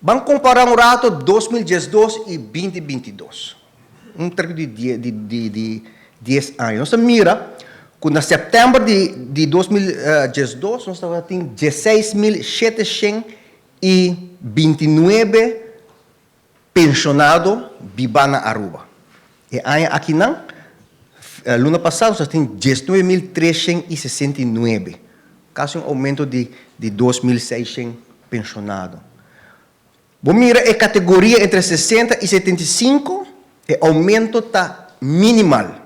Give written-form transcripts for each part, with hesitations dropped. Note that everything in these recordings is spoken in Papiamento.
Ban compara un rato 2012 y 2022. Un trek di 10 aña. Nos mira cu na september di 2012 nos tabatin 16.729 pensionado biba na Aruba. E aña akinan, luna pasa, nos tin 19.369. Casi un aumento di 2.600 pensionado. Bo mira e categoria entre 60 y 75, e aumento ta minimal.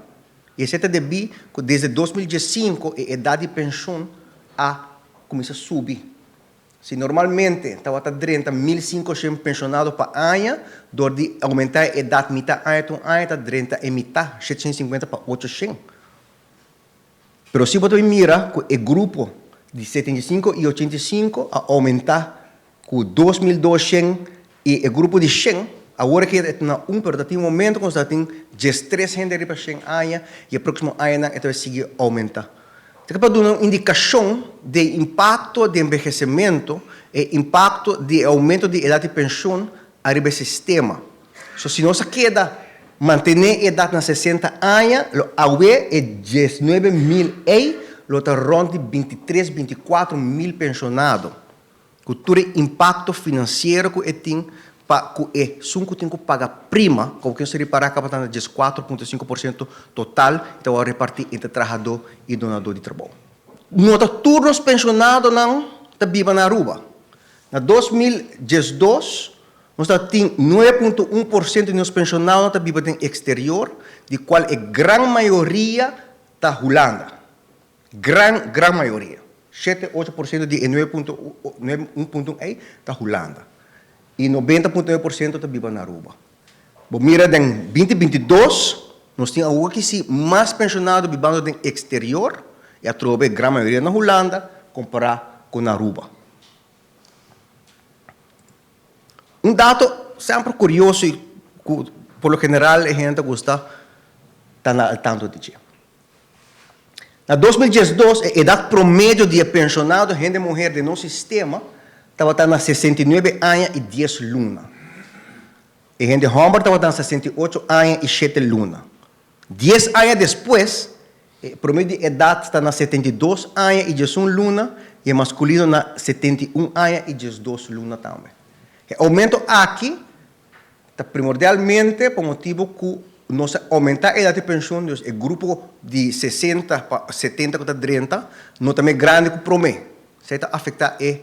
Y esey ta debi cu desde 2015 e edad di pensioen a cuminsa subi. Si normalmente tabata 30.500 pensionado pa aña, door di aumenta e edad mitar aña un aña, ta 30 e mitar, 750 pa 800. Pero si bo mira cu e grupo di 75 y 85 a aumenta cu 2.200 y e grupo di 100, awor cu ta na un, pero tin un momento cu tin 13 hende riba 100 aña y e proximo aña e ta sigui aumenta. Anto, pa duna un indicacion di impacto di envehecimento y impacto di aumento di edad di pensioen ariba e sistema. So, si nos keda mantene edad na 60 aña, lo awe e 19 mil ey, lo ta rond di 23, 24 mil pensionado. Cu tur e impacto financiero cu e tin pa cu esun cu tin cu paga prima, cu cu se repara cu ta 4,5% total, anto reparti entre trahador y dunador di trabou. No ta tur e pensionadonan ta biba na Aruba. Na 2012, nos tin 9,1% di nos pensionadonan ta biba den exterior, di cual e gran mayoria ta Hulanda. Gran, gran mayoria. 7, 8% di 9,1 ta Hulanda. Y 90,9% ta biba na Aruba. Bo mira den 2022, nos tin awor cu si mas pensionado bibando den exterior, y atrobe gran mayoria na Hulanda, compara cu Aruba. Un dato semper curioso y por lo general hende gusta ta na tanto di dje. Na 2012, e edad promedio di pensionado hende muher den nos sistema tabata na 69 aña y 10 luna. E hende homber tabata na 68 aña y 7 luna. 10 aña despues, e promedio di edad ta na 72 aña y 11 luna y e masculino na 71 aña y 12 luna tambe. E aumento aki ta primordialmente pa motibo cu nos a aumenta e edad di pensioen, dus e grupo di 60 pa 70 cu ta 30, no ta mes grandi cu prome. Esey ta afecta e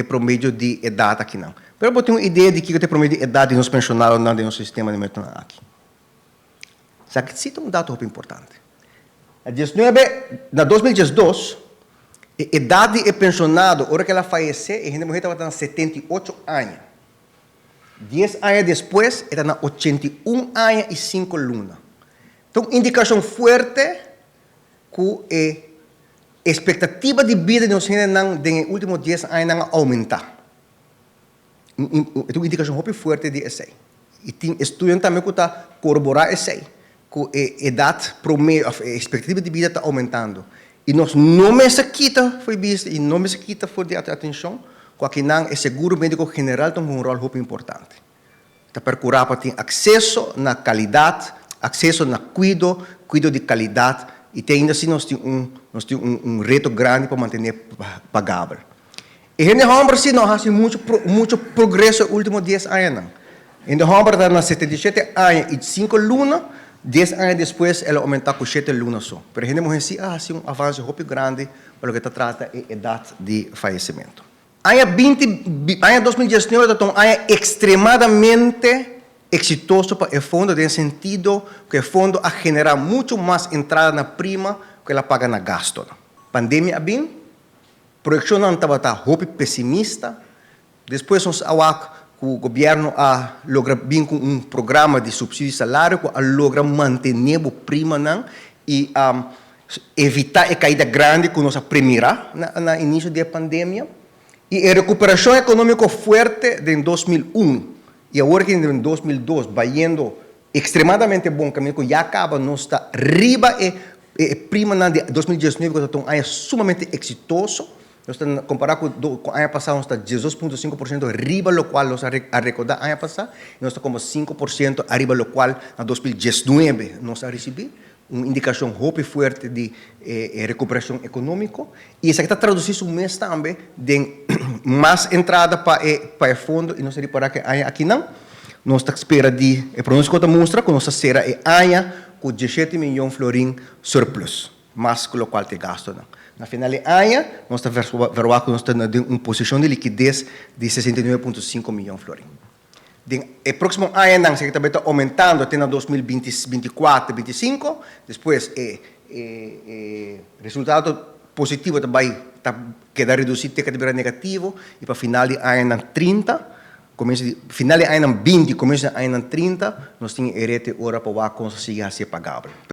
promedio di edad akinan. Pero bo tin un idea di kico ta e promedio di edad di nos pensionadonan den nos sistema di metonan aki. Esaki ta un dato hopi importante. Na 19, na 2012, e edad di pensionado, ora cu el a fayece, e hende muher tabata na 78 aña. 10 aña despues, e ta na 81 aña y 5 luna. Anto, indicacion fuerte cu e expectativa di bida di nos hendenan den ultimo 10 aña a aumenta. E un indicacion hopi fuerte di esey. Y tin estudio tambe cu ta corobora esey, cu e edad promedio, e expectativa di bida ta aumentando. Y nos no mester kita for di bista y no mester kita for di atencion, cu akinan e seguro medico general tin un rol hopi importante. Ta percura pa tin acceso na calidad, acceso na cuido, cuido di calidad, y te ainda asina nos tin un reto grandi pa mantene pagabel. E hende homber si no a haci mucho, mucho progreso ultimo 10 aña. Hende homber ta na 77 aña y 5 luna, 10 aña despues el a aumenta cu 7 luna so. Pero hende muher si a haci un avance hopi grandi pa loke ta trata e edad di fayecimento. Aña 20, aña 2019 ta un aña extremadamente exitoso pa e fondo, den sentido cu e fondo a genera mucho mas entrada na prima cu el a paga na gasto. Pandemia a bin, proyeccionnan tabata hopi pesimista. Despues nos a wak cu gobierno a logra bin cu un programa di subsidio di salario cu a logra mantene bo primanan y evita e caida grandi cu nos a premira na inicio di pandemia. Y e recuperacion economico fuerte di 2001 y awor cu den 2002 bayendo extremadamente bon caminda, cu ya caba nos ta riba e primanan di 2019, cu ta un aña sumamente exitoso. Nos ta kompará ku ku aña pasá, nos ta 12.5% riba lokual nos a rekordá aña pasá i nos ta komo 5% ariba lokual na 2019 nos a risibí. Un indikashon hopi fuerte di rekuperashon ekonómiko i esaki ta tradusí su mes tambe den mas entrada pa e pa e fondo i nos ta ripará ku e aña akinan nos ta spera di e pronóstiko ta mustra ku nos ta sera e aña ku 17 miyon florin surplus, mas ku lokual ta e gastunan. Na final di aña nos ta verwagt ku nos ta den un posishon di likides di 69.5 miyon florin. Den e próksimo añanan esaki ta bai ta oumentando te na 2024, 25. Despues e e resultado positivo ta bai ta keda redusí te ke ta bira negativo i pa final di añanan 30, komienso di final di añanan 20, komienso di añanan 30 nos tin e rete ora pa wak kon nos ta sigui hasié pagabel.